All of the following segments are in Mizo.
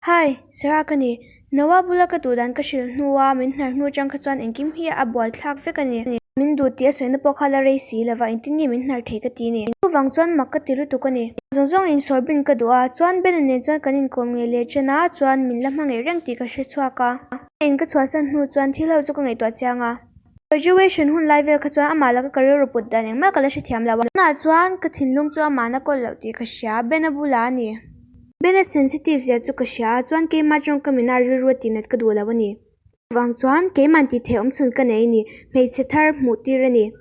Hi, Sarah ka ni. Noah bula ka duh dan ka hrilh hnua min hnar hnu atang kha chuan engkim hi a buaithlak vek a ni. Min duh tih a sawina pawh kha la rei si lova engtin nge min hnar thei ka ti a ni. Chuvang chuan mak ka ti lutuk a ni. Zawng zawng insawi bin ka duh a, chuan Ben-a nen chuan kan inkawm ngei leh chen a, chuan min la hma ngei reng tih ka hre chhuak a. In ka chhuahsan hnu chuan thil ho chu ka ngaihtuah chiang a. Graduation hun lai vel kha chuan amah laka ka rilru put dan engmah ka la hrethiam lo a. Tunah chuan ka thinlung chu amahna kawl loh tih ka hria, Ben-a bulah a ni. Ben-a sensitive zia chu ka hria a, chuan keimah tawngka mina rilru a tihnat ka duh lo a ni. Chuvang chuan keimahn tih theih awmchhun ka nei a ni, hmeichhe thar hmuh tir a ni.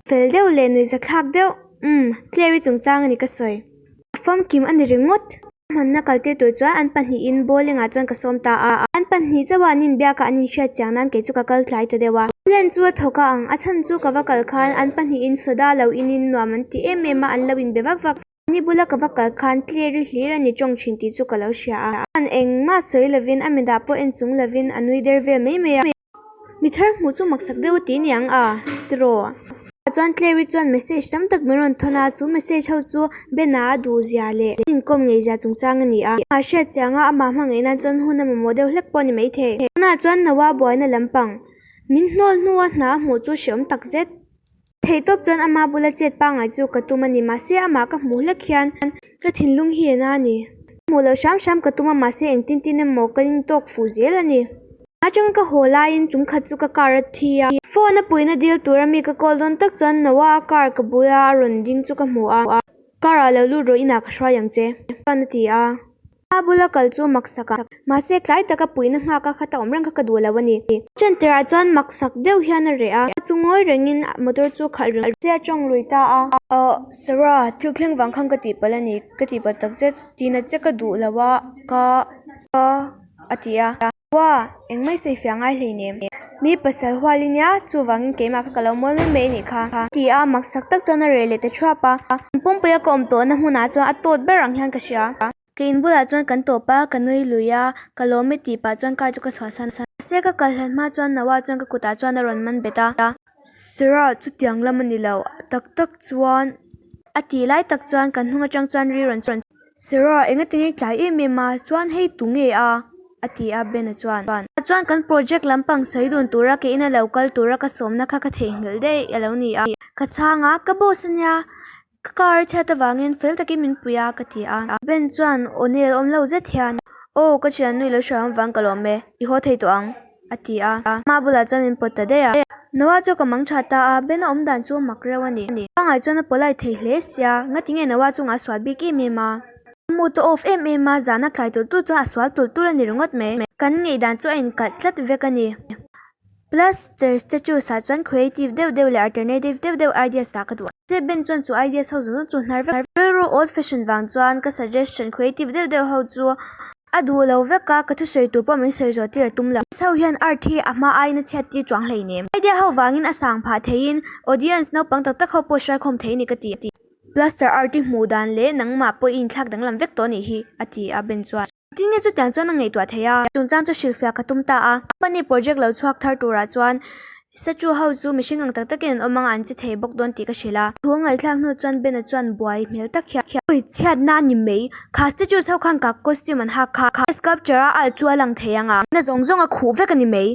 Fel deuh leh nuihzathlak deuh, umm, Claire-i chungchang a ni ka sawi. A famkim a ni ringawt. Hmanna kaltir tur chuan an pahnihin bowling ah chuan ka sawm ta a. An pahnih chauh a an inbiak a an inhriat chiang nan kei chu ka kal tlai ta deuh a. Plan chu a thawk a ang, a chhan chu ka va kal khan an pahnihin soda lo inin nuam an ti em em a, an lo inbe vak vak. Ni bula ka va kal khan Claire-i hlir a ni tawng thin tih chu ka lo hria a. An engmah sawi lovin a midah pawh en chung lovin a nui der vel mai mai a. Mi thar hmuh chu maksak deuh a ti niang a, tiraw? Tah chuan Claire-i chuan message tam tak min rawn thawn a, chu message ho chu Ben-a a duh zia leh an inkawm ngei zia chungchang a ni a. Amah hriat chiang a, amah hmangaih nan chuan hun a mamawh deuh hlek pawh a ni maithei. Tunah chuan Noah buaina lampang min hnawl hnua hna a hmuh chu hreawm takzet. Theihtawp chuan ama bula chet pangngai chu ka tum a ni, mahse amah ka hmuh hlek hian ka thinlung hi a na a ni. Ka hmuh loh hram hram ka tum a, mahse engtin tin emaw ka intawk fuh zel a ni. Atanga ka haw laiin tum khat chu ka car a thi a, phone a puihna dil tura mi ka call dawn tak chuan Noah a car ka bula a rawn ding chu ka hmu a, car ah lo lut rawh inah ka hruai ang che, chuan a ti a. A bula kal chu maksak a, mahse tlai taka puihna nghak a khata awm reng kha ka duh lo a ni. Chantirah chuan maksak deuh hian a reh a, chu ngawi rengin motor chu khalh reng se a tawng lui ta a. Aw Sarah, thil thleng vang khan ka tihpalh a ni, ka tihpalh takzet, tihna che ka duh lo a, ka, ka, a ti a. Wah, engmah i sawi fiah ngai hleinem. Mi pasal hual i nia, chuvangin keimah kha ka lo mawl mai mai a nih kha. Ti a, maksak tak chuan a reh leh ta thuap a. Kan pumpuia ka awm tawhna hmunah chuan a tawt ber ang hian ka hria. Ka in bulah chuan kan tawp a, ka nui lui a, ka lawm e tih pah chuan car chu ka chhuahsan a. Mahse ka kal hlat hma chuan Noah chuan ka kutah chuan a rawn man bet a. Sarah, chutiang lam a ni lo, tak tak chuan. A tih lai tak chuan kan hnung atang chuan ri rawn chuan. Sarah, engati nge tlai em em a, chuan hei tu nge a? a ti a, Ben-a chuan. Chuan kan project lampang sawi dun tura ke ina lo kal tura ka sawmna kha ka theihnghilh daih a lo ni a. Ka chhang a, ka boss a nia, ka car a chhiat avangin fel takin min pui a, ka ti a. Ben chuan aw nel awm lo zet hian, Aw, ka thiannu i lo hria awm vang ka lawm e, i haw thei tawh ang. A ti a, ama bulah chuan min pawt ta daih a. Noah chu ka mang tha ta a, Ben-a awm dan chu a mak reuh a ni. Pangai chuan a polite thei hle sia, ngatinge Noah chungah a sual bik em em a. A mood a off em em a, zan a tlai tulh tulh chuan a sual tulh tulh a ni ringawt mai. Kan ngaihdan chu a inkalh tlat vek a ni. Plus, church statues ah chuan creative deuh deuh leh alternative deuh deuh ideas dah ka duh a. Mahse Ben chuan chu ideas ho zawng zawng chu hnar vek. Rilru old fashion vang chuan ka suggestion creative deuh deuh ho chu A duh lo vek a, ka thusawi tur pawh min sawi zawh tir a tum lo. Miss ho hian art hi a hma aiin a chhiat tir chuang hleinem. Idea ho vangin a sang phah theiin audience naupang tak tak ho pawh hruaikhawm thei a ni ka ti. Plaster art i hmuh dan leh nangmah pawh i inthlak danglam vek tawh a nih hi, a ti a Ben chuan. Tinge chutiang chuan a ngaihtuah thei a, chungchang chu hrilhfiah ka tum ta a. Company project lo chhuak thar turah chuan Statue ho chu mihring ang tak takin an awm anga an che thei bawk dawn tih ka hrilh a. Thu a ngaihthlak hnu chuan Ben-a chuan buai hmel tak hian Ui chhiatna a ni mai, kha statues ho khan ka costume an hak kha, sculpture a alh chu a lang thei anga, na zawng zawng a khuh vek a ni mai,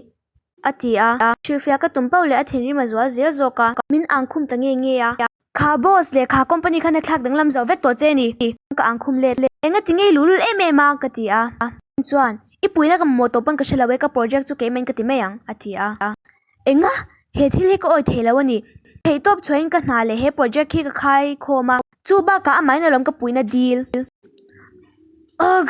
a ti a. Hrilhfiah ka tum pauh leh a thinrim a zual zel zawk a, min ang khum ta nge nge a. Kha boss leh kha company khan a thlak danglam zo vek tawh che ni? Ka ang khum let. Enga ti ngei lulul em em a? Ka ti a. Chuan, I puihna ka mamawh tawh pawn ka hre lo e, ka project chu keimah in ka ti mai ang, a ti a. Enga? He thil hi ka awi thei lo a ni. Theihtawp chhuahin ka hna leh he project hi ka khai khawm a. Chu bakah amahin alawm ka puihna dil. Ugh!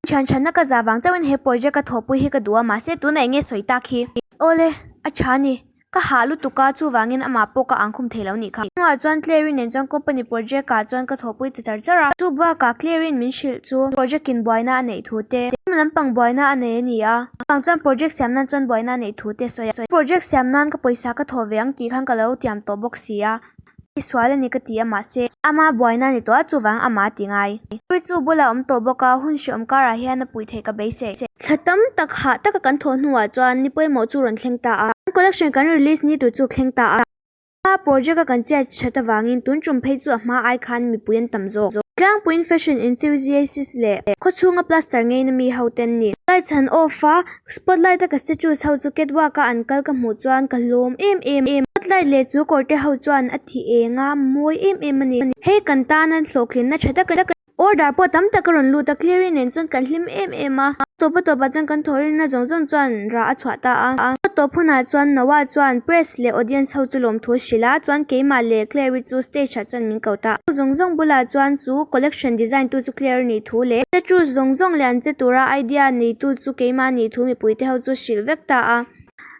Thian chhanna ka zah vang chauhin he project ka thawhpui hi ka duh a, mahse tunah enge sawi tak hi? Awle, a tha a ni. Ka hah lutuk a, chuvangin amah pawh ka angkhum thei lo nih kha. Hnuah chuan Claire-i nen chuan company project ah chuan ka thawhpui ta char char a. Chu bakah Claire-i'n min hrilh chu project in buaina a neih thu te, tum lampang buaina a nei a ni a, chuvang chuan project siam nan chuan buaina a neih thu te a sawi a. Project siam nan ka pawisa ka thawh ve ang tih khan ka lo tiam tawh bawk si a. I sual a ni ka ti a mahse ama buaina a ni tawh a chuvang ama a ti ngai. Ri chu bulah a awm tawh bawk a, hun hreawm karah hian a puih theih ka beisei. Thla tam tak hah taka kan thawh hnuah chuan ni pawimawh chu rawn thleng ta a, kan collection kan release ni tur chu thleng ta a. A project a kan chiat that avangin tun tum phei chu a hma ai khan mipui an tam zawk. Tlangpuiin fashion enthusiasts leh khawchhunga plaster ngeina mi ho te an ni. Lights han off a, spotlight a ka statues ho chu catwalk a an kal ka hmuh chuan ka hlawm em em. Spotlight leh chu kawr te ho chuan a thi eng a, mawi em em a ni. Hei kan tana hlawhtlinna tha tak a ni. Order pawh tam tak a rawn lut a, Cleary nen chuan kan hlim em em a. Tawp a tawpah chuan kan thawhrimna zawng zawng chuan rah a chhuah ta a. A tawp hunah chuan Noah chuan press leh audience ho chu lawmthu a hrilh a, chuan keimah leh Clary chu stage ah chuan min ko ta a. Zawng zawng bulah chuan chu collection design tu chu Clary nih thu leh statue zawng zawng leh an che tura idea neitu chu keimah nih thu mipuite ho chu hrilh vek ta a.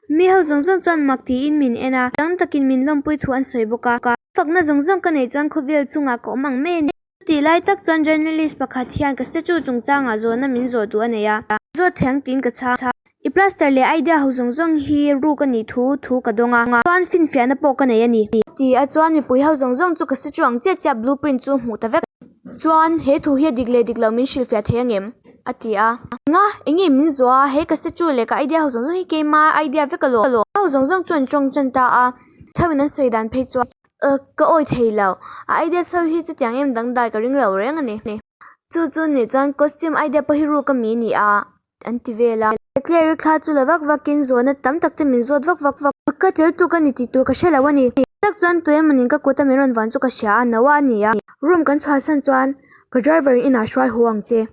Mi ho zawng zawng chuan mak tiin min en a, tam takin min lawmpui thu an sawi bawk a. Fakna zawng zawng ka neih chuan khawvel chungah ka awm ang mai a ni. Chutih lai tak chuan journalist pakhat hian ka statue chungchangah zawhna min zawh duh a nei a. Zawt thiang tiin ka chhang. I plaster leh idea ho zawng zawng hi ruk a nih thu thu ka dawng a, chuan finfiahna pawh ka nei a ni. Ti a chuan mipui ho zawng zawng chu ka statue ang chiah chiah blueprint chu hmuh ta vek. Chuan he thu hi a dik leh dik lo min hrilhfiah thei angem? A ti a. Enga? Enge min zawh a? He ka statue leh ka idea ho zawng zawng hi keima idea vek alawm. Ho zawng zawng chu an tawng tan ta a, chho in an sawi dan phei chuan. Ka awi thei lo. A idea sawi hi chutiang em dangdai ka ring lo reng a ni. Chu chu nih chuan costume idea pawh hi ruk a mi ni a, an ti vel a. Clary thla chu la vak vakin zawhna tam tak te min zawt vak vak vak. Ka tel tuk a ni tih tur ka hre lo a ni. Tak chuan tu emawnin ka kut a min rawn van chu ka hria a, Noah a ni a. Room kan chhuahsan chuan ka driver in inah hruai haw ang che.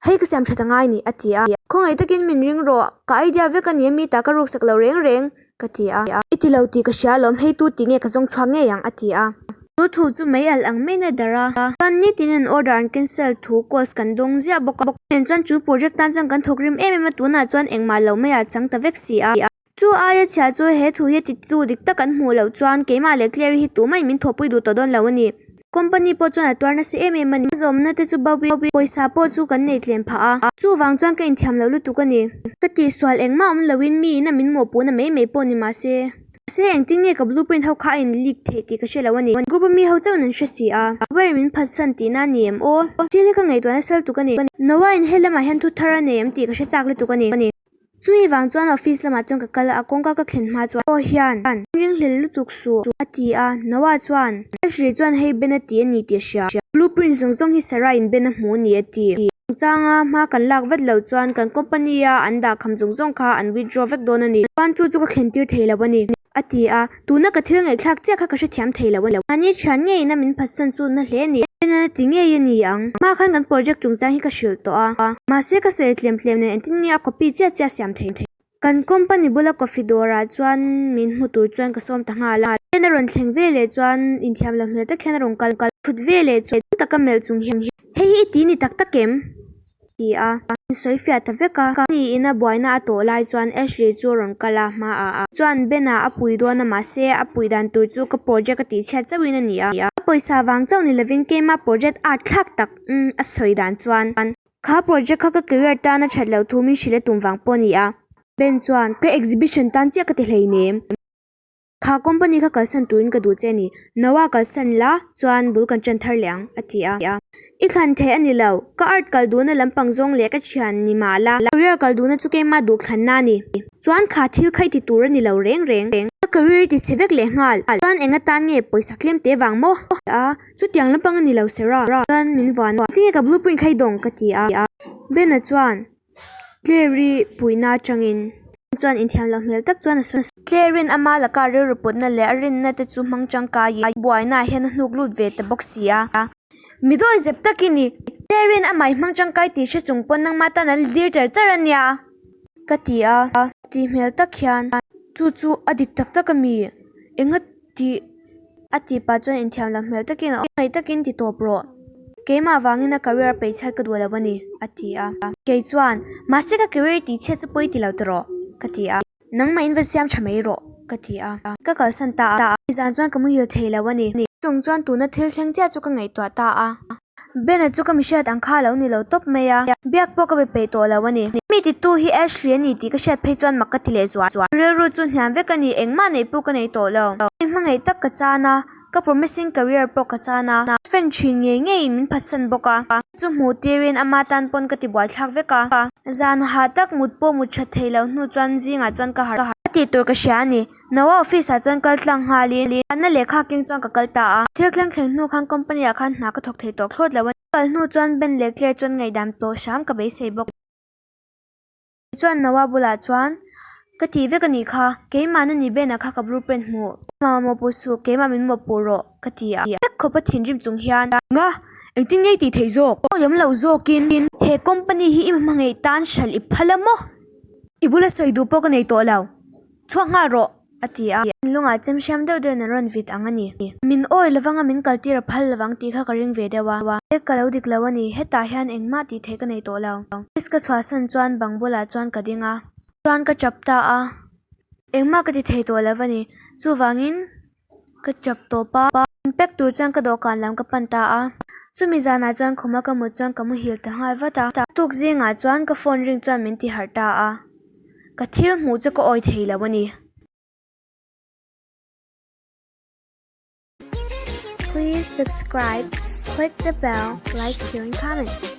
Hei ka siam that a ngai ni, a ti a. Khawngaih takin min ring rawh, ka idea vek a ni a mi ta ka ruksak lo reng reng, ka ti a. I ti lo tih ka hria alawm, hei tu tih nge ka zawng chhuak ngei ang, a ti a. Chu thu chu mei alh ang maiin a darh a. Chuan nitin an order an cancel thu calls kan dawng ziah bawk a. Nen chuan chu project tan chuan kan thawk rim em em a, tunah chuan engmah lo maiah chang ta vek si a. Chu aia chhia chu he thu hi titu dik tak an hmuh loh chuan keimah leh Clary hi tumah min thawhpui duh tawh dawn lo a ni. Company pawh chuan a tuar nasa em em a ni. Zawmna te chu bo pawisa pawh chu kan nei tlem phah a. Chuvang chuan ka inthiam lo lutuk a ni. Ka tihsual engmah awm loin mi in a min mawhpuhna mai mai pawh ni mahse. Mahse engtin nge ka blueprint ho kha a in leak theih tih ka hre lo a ni. Group a mi ho chauhin an hre si a. Where min phatsan tihna a ni em aw? Thil hi ka ngaihtuahna sal tuk a ni. Noah in helamah hian thu thar a nei em tih ka hre chak lutuk a ni. Chumi vang chuan office lamah chuan ka kal a, kawngka ka thlen hma chuan aw hian ringhlel lutuk suh a ti a, Noah chuan Ashley chuan hei Ben a ti a ni tih a hria, blueprint zawng zawng hi Sarah in Ben a hmu a ni a ti. Chungchanga hma kan lak vat loh chuan kan company a an dah kham zawng zawng kha an withdraw vek dawn a ni, chuan chu chu ka thlen tir thei lo a ni. A ti a, tuna ka thil ngaihthlak chiah kha ka hrethiam thei lo a ni. Mahni thian ngeiin a min phatsan chu na hle a ni. Ena ti ngei a ni ang. Hma khan kan project chungchang hi ka hrilh tawh a. Mahse ka sawi tlem tlem nen engtin nge a copy chiah chiah siam thei. Kan company bula coffee dawrah chuan min hmu tur chuan ka sawm ta nghal a. Ena rawn thleng ve leh chuan inthiam lo hmel tak hian a rawn kal thut ve leh chuan taka melh chung hian hei hi i ti ni tak tak em? ti a, an sawi fiah ta vek a. Ka ni ina buaina a tawh lai chuan Ashley chu a rawn kal a, hmaah a chuan Ben-a a pui dawn a mahse a pui dan tur chu ka project a tihchhiat chauhin a ni a. A pawisa vang chauh ni lovin keima project art thlak tak a sawi dan chuan kha project kha ka career tan a that loh thu min hrilh a tum vang pawh a ni a. Ben chuan ka exhibition tan chiah ka ti hleinem. Kha company kha kalsan turin ka duh che a ni. Noah kalsan la chuan bul kan ṭan thar leh ang, a ti a. I thlan theih a ni lo. Ka art kal duhna lampang zawng leh ka thian ni mah la, career kal duhna chu keimah duh thlanna a ni. Chuan kha thil kha i ti tur a ni lo reng reng. Ka career i ti chhe vek leh nghal. Chuan eng atan nge pawisa tlem te vang maw? A, chutiang lampang a ni lo Sarah. Chuan min vuan a. Tinge ka blueprint kha i dawng? ka ti a. Ben-a chuan Claire-i puihna atangin chuan inthiam loh hmel tak chuan a sawi. Claire-in ama laka rilru putna leh a rinna te chu hmang tangkaiin buaina ah hian a hnuk lut ve ta bawk si a. Mi dawi zep tak i ni. Claire-in amah i hmang tangkai tih hre chung pawn nangmah tan an dir char char a nia ka ti a. Tih hmel tak hian chu chu a dik tak tak a mi? Enga tih a tih pah chuan inthiam loh hmel takin a awm. Ngaih takin ti tawp rawh. Keimah vangin a career a peihchhiat ka duh lo a ni, a ti a. Kei chuan, Mahse ka career tih chhiat chu pawi ti lo ti rawh, ka ti a. Nangmah in va siam tha mai rawh, ka ti a. Ka kalsan ta a. Nizan chuan ka muhil thei lo a ni. Chung chuan tuna thil thleng chiah chu ka ngaihtuah ta a. Bena chu ka mihriat ang kha a lo ni lo tawp mai a, biak pawh ka be peih tawh lo a ni. Mi titu hi Ashley a ni tih ka hriat phei chuan mak ka ti leh zual. Rilru chu hniam vek a ni, engmah neih pawh ka nei tawh lo. Mi hmangaih tak ka chan a, ka promising career pawh ka chan a, fan thin ngei ngeiin min phatsan bawk a, chu hmuh tirin ama tan pawn ka ti buaithlak vek a. Zan ha tak mut pawh mut that thei lo hnu chuan zingah chuan ka harh. Ka tih tur ka hria a ni. Noah office ah chuan kal tlang nghalin anna lehkha keng chuan ka kal ta a. Thil thleng thleng hnu khan company ah khan hna ka thawk thei tawh thlawt lo a ni. Kal hnu chuan Ben leh Claire chuan ngaihdam tawh hram ka beisei bawk. Chuan Noah bulah chuan, Ka tih vek a nih kha, keimah na ni Ben-a kha ka blueprint hmuh. Keimah mawhpuh suh, keimah min mawhpuh rawh, ka ti a. Vek khawpa thinrim chung hian, Nga, engtin nge i tih theih zawk? Awi awm lo zawkin, he company hi i hmangaih tan hralh i phal a maw? I bula sawi duh pawh ka nei tawh lo, chhuak nghal rawh! A ti a. Thinlungah chem hriam deuh deuhin an rawn vit ang a ni. Min awi lovang a min kaltir a phal lovang tih kha ka ring ve deuh a. E ka lo dik lo a ni, hetah hian engmah tih theih ka nei tawh lo. Office ka chhuahsan chuan bang bulah chuan ka ding a. Chuan ka tap ta a. Engmah ka ti thei tawh lo a ni. Chuvangin ka tap tawp a. In pack tur chuan ka dawhkan lam ka pan ta a. Chumi zanah chuan khuma ka mut chuan ka muhil ta nghal vat a. Tuk zingah chuan ka phone ring chuan min ti harh ta a. Ka thil hmuh chu ka awi thei lo a ni. Please subscribe, click the bell, like, share and comment.